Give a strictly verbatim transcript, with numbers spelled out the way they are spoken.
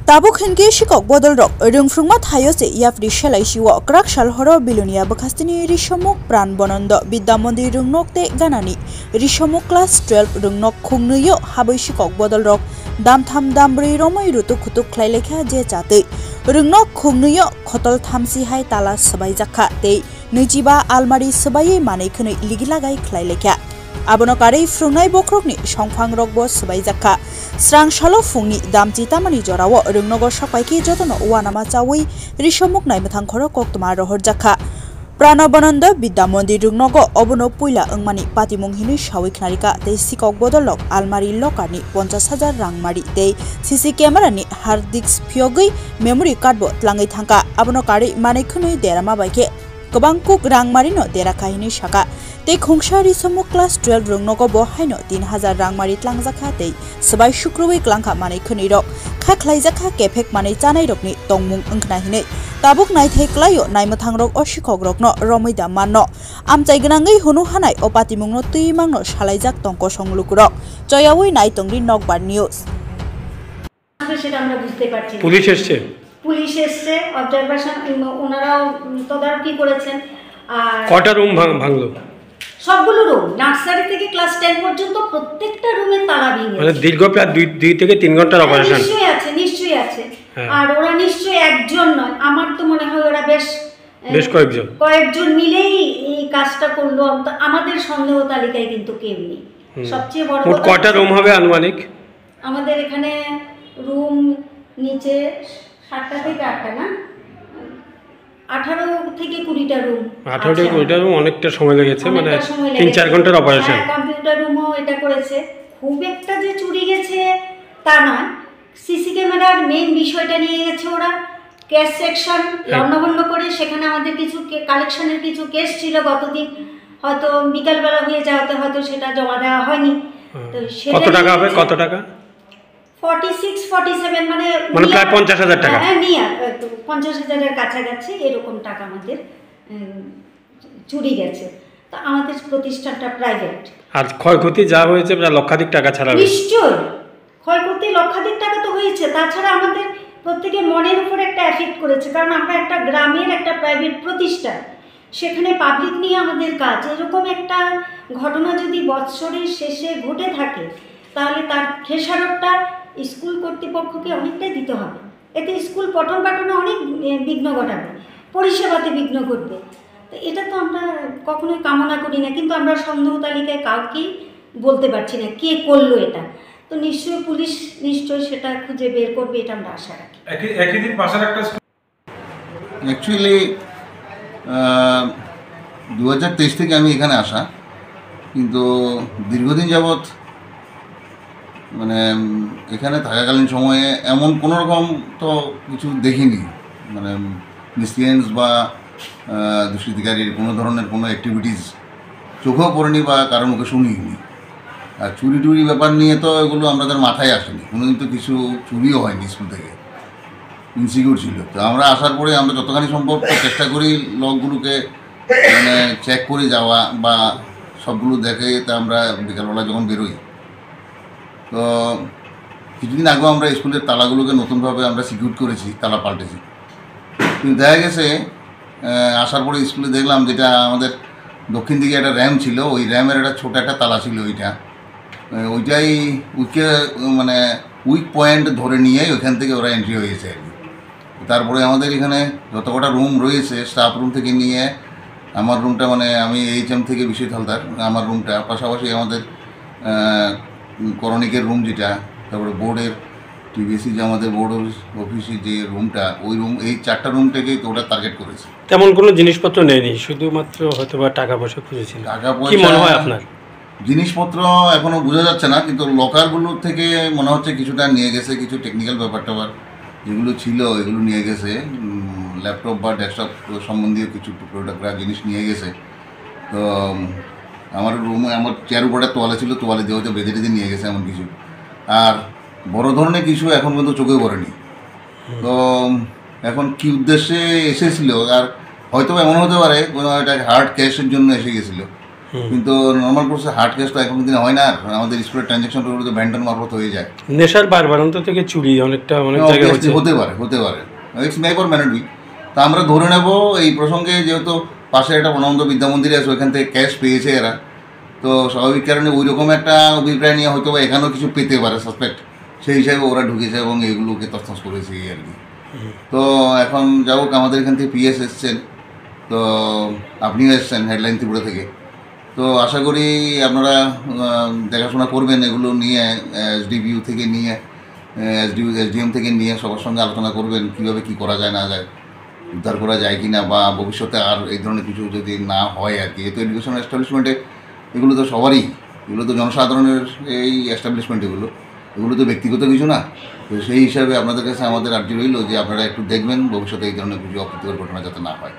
Tabuk hinkhe sikok bodolrok rwngphrungma thaio se yapri selaisio kwrak sal horo Bilonia bwkhastini risomuk Pran Bonondo Bidya Mondir rwngnok tei ganani risomuk class twelve rwngnok khungnuio habwi sikok bodolrok damtham dambrwi romwi rutuk khutuk khlai laikha je chatwi rwngnok khungnuio khotol thamsi hai tala swbaijak kha tei nwichiba almari swbaiwi manwi khwnwi ligilagai khlai laikha. Abono karwi phrwngnai bokhorokni songphangrokbo swbaijak kha. Srang salo phungni damchi tamani jorao rwngnogo sokpaikhe jotono uanama chaui risomuk naimwthang khoro koktwma rohorjak kha. Pranobananda Bidya Mondir rwngnogo obono puila wngmani patimung hinwi saui khnarikha tei sikok bodolrok almari lokarni ponchash hajar rangmari tei C C camera ni hard disk phiyogwi memory card bo tlangwi thangkha. Abono karwi manwi khwnwi derama bai khe kwbang kuk rangmarino dera kha hinwi sakha. Tei khungsa risomuk class twelve rwngnogo bo haino tin hajar rangmari tlangjakha tei swbai sukrubwi klangkha manwi khwnwi rok kha khlaijakha kephek manwi chanairokni tongmung wngkhna hinwi. Tabuk naithai klaio naimwthangrok o sikhokrokno romwi da manno. Amchai gwnangwi hunu hanai o patimungno twi mangno salaijak tong kosong lukurok. Choyaui nai tongdi Nokbar News. আসবে সেটা আমরা বুঝতে পারছি না। পুলিশ এসছে? পুলিশ এসছে, অবজারভেশন, উম, ওনারাও, উম, তদারকি করেছেন। আর কটা রুম ভাঙ-, ভাঙলো? সবগুলো রুম, নার্সারি থেকে ক্লাস টেন পর্যন্ত প্রত্যেকটা রুমের তালা ভেঙে মানে গেছে। দীর্ঘ প্রায় দুই, দুই থেকে তিন ঘন্টার হ্যাঁ, অপারেশন। নিশ্চয়ই আছে, নিশ্চয়ই আছে। হ্যাঁ। আর ওরা নিশ্চয়ই একজন নয়, আমার তো মনে হয় ওরা বেশ, এ, বেশ কয়েকজন। কয়েকজন মিলেই এই কাজটা করলো। তো আমাদের সন্দেহ তালিকায় কিন্তু কেউ নেই। হুম। সবচেয়ে বড় মোট কথা কয়টা হচ্ছে রুম হবে আনুমানিক? আমাদের এখানে রুম নিচে সাতটা থেকে আটটা না? আঠারো থেকে কুড়িটা রুম আঠারো থেকে আছে। কুড়িটা রুম, অনেকটা সময় লেগেছে, মানে অনেকটা সময় তিন লেগেছে। চার ঘন্টার অপারেশন। হ্যাঁ, কম্পিউটার রুমও এটা করেছে। খুব একটা যে চুরি গেছে তা নয়। সিসি ক্যামেরার মেইন বিষয়টা নিয়ে গেছে ওরা। ক্যাশ সেকশন হ্যাঁ। লণ্ডভণ্ড করে সেখানে আমাদের কিছু কে-, কালেকশনের কিছু কেস ছিল গতদিন, হয়তো বিকালবেলা হয়ে যাওয়াতে হয়তো সেটা জমা দেওয়া হয়নি। হুম। তো সেটা কত টাকা নিয়ে হবে? গেছে। কত টাকা? ফর্টি সিক্স, ফর্টি সেভেন, মানে মানে প্রায় নিয়ার, পঞ্চাশ হাজার টাকা। হ্যাঁ, নিয়ার, একটু পঞ্চাশ হাজারের কাছাকাছি এরকম টাকা আমাদের, উম, চুরি গেছে। তো আমাদের প্রতিষ্ঠানটা প্রাইভেট। আর ক্ষয়ক্ষতি যা হয়েছে প্রায় লক্ষাধিক টাকা ছাড়া হয়েছে। নিশ্চয়, ক্ষয়ক্ষতি লক্ষাধিক টাকা তো হয়েছে। তাছাড়া আমাদের প্রত্যেকের মনের উপর একটা এফেক্ট করেছে, কারণ আমরা একটা গ্রামের একটা প্রাইভেট প্রতিষ্ঠান, সেখানে পাবলিক নিয়ে আমাদের কাজ। এরকম একটা ঘটনা যদি বৎসরের শেষে ঘটে থাকে, তাহলে তার খেসারতটা স্কুল কর্তৃপক্ষকে অনেকটাই দিতে হবে। এতে স্কুল পঠন পাঠনে অনেক, এ, বিঘ্ন ঘটাবে, পরিষেবাতে বিঘ্ন ঘটবে। তো এটা তো আমরা কখনোই কামনা করি না, কিন্তু আমরা সন্দেহ তালিকায় কাউকেই বলতে পারছি না কে করলো এটা। তো নিশ্চয়ই পুলিশ নিশ্চয়ই সেটা খুঁজে বের করবে, এটা আমরা আশা রাখি। একই, একই দিন পাশের একটা স্কুল অ্যাকচুয়ালি দু হাজার তেইশ থেকে আমি এখানে আসা, কিন্তু দীর্ঘদিন যাবৎ মানে, উম, এখানে থাকাকালীন সময়ে এমন কোনো রকম তো কিছু দেখিনি, মানে, মিসক্রিয়েন্টস বা, আহ, দুষ্কৃতিকারীর কোনো ধরনের কোনো অ্যাক্টিভিটিস চোখেও পড়েনি বা কারোর মুখে শুনিনি। আর চুরি টুরি ব্যাপার নিয়ে তো এগুলো আমাদের মাথায় আসেনি, কোনোদিন তো কিছু চুরিও হয়নি স্কুল থেকে, ইনসিকিউর ছিল। তো আমরা আসার পরে আমরা যতখানি সম্ভব তো চেষ্টা করি লকগুলোকে, মানে, চেক করে যাওয়া বা সবগুলো দেখে, তা আমরা বিকালবেলা যখন বেরোই। তো কিছুদিন আগেও আমরা স্কুলের তালাগুলোকে নতুনভাবে আমরা সিকিউর করেছি, তালা পাল্টেছি। কিন্তু দেখা গেছে, আহ, আসার পরে স্কুলে দেখলাম যেটা আমাদের দক্ষিণ দিকে একটা র‍্যাম ছিল, ওই র‍্যামের একটা ছোট একটা তালা ছিল ওইটা। আহ, ওইটাই উইকে, মানে, উইক পয়েন্ট ধরে নিয়ে ওইখান থেকে ওরা এন্ট্রি হয়েছে আর কি। তারপরে আমাদের এখানে যত কটা রুম রয়েছে, স্টাফ রুম থেকে নিয়ে আমার রুমটা, মানে, আমি এইচ এম থেকে বিশ্বজিৎ হালদার, আমার রুমটা, পাশাপাশি আমাদের, আহ, করণিকের রুম যেটা, তারপরে বোর্ডের, টিবিএসসি যে আমাদের বোর্ড অফিস, অফিসে যে রুমটা, ওই রুম, এই চারটা রুম থেকেই তো ওটা টার্গেট করেছে। তেমন কোনো জিনিসপত্র নেয়নি, শুধুমাত্র হয়তো বা টাকা পয়সা খুঁজেছিল। টাকা কি পয়সা মনে হয় আপনার? জিনিসপত্র এখনো বোঝা যাচ্ছে না, কিন্তু লকারগুলো থেকে মনে হচ্ছে কিছুটা নিয়ে গেছে, কিছু টেকনিক্যাল ব্যাপার ট্যাপার যেগুলো ছিল, এগুলো নিয়ে গেছে। উম, ল্যাপটপ বা ডেস্কটপ সম্বন্ধীয় কিছু টুকরো টাকরা জিনিস নিয়ে গেছে। তো, উম, আমার রুমে আমার চেয়ার উপরে তোয়ালে ছিল, তোয়ালে দিয়ে হয়তো বেঁধে টেঁধে নিয়ে গেছে এমন কিছু। আর বড় ধরনের কিছু এখন পর্যন্ত চোখে পড়েনি। তো, উম, এখন কি উদ্দেশ্যে এসেছিল, আর হয়তো এমন হতে পারে কোনো একটা হার্ড ক্যাশের জন্য এসে গেছিল। কিন্তু নর্মাল প্রসেসে হার্ড ক্যাশ তো এখন দিনে হয় না। আর আমাদের স্কুলের ট্রানজ্যাকশন তো ব্যাংকের মারফত হয়ে যায়। নেশার বার বারান্ত থেকে চুরি অনেকটা, অনেক জায়গায় হচ্ছে। হতে পারে, হতে পারে। ইটস মে ফর ম্যানড বি। তা আমরা ধরে নেব এই প্রসঙ্গে, যেহেতু পাশে একটা পূর্ণানন্দ বিদ্যা মন্দির আছে, ওইখান থেকে ক্যাশ পেয়েছে এরা। তো স্বাভাবিক কারণে ওই রকম একটা অভিপ্রায় নিয়ে হয়তো বা এখানেও কিছু পেতে পারে সাসপেক্ট, সেই হিসাবে ওরা ঢুকেছে এবং এগুলোকে তছনছ করেছে, এই আর কি। তো এখন যা হোক, আমাদের এখান থেকে পিএস এসছেন, তো আপনিও এসছেন হেডলাইন ত্রিপুরা থেকে। তো আশা করি আপনারা দেখাশোনা করবেন এগুলো নিয়ে, এসডিপিইউ থেকে নিয়ে, এসডিও এসডিএম থেকে নিয়ে সবার সঙ্গে আলোচনা করবেন কীভাবে কী করা যায় না যায়, উদ্ধার করা যায় কি না, বা ভবিষ্যতে আর এই ধরনের কিছু যদি না হয় আর কি। যেহেতু এডুকেশন এস্টাবলিশমেন্টে এগুলো তো সবারই, এগুলো তো জনসাধারণের এই এস্টাবলিশমেন্ট, এগুলো এগুলো তো ব্যক্তিগত কিছু না। তো সেই হিসাবে আপনাদের কাছে আমাদের আর্জি রইল যে আপনারা একটু দেখবেন ভবিষ্যতে এই ধরনের কিছু অপ্রীতিকর ঘটনা যাতে না হয়।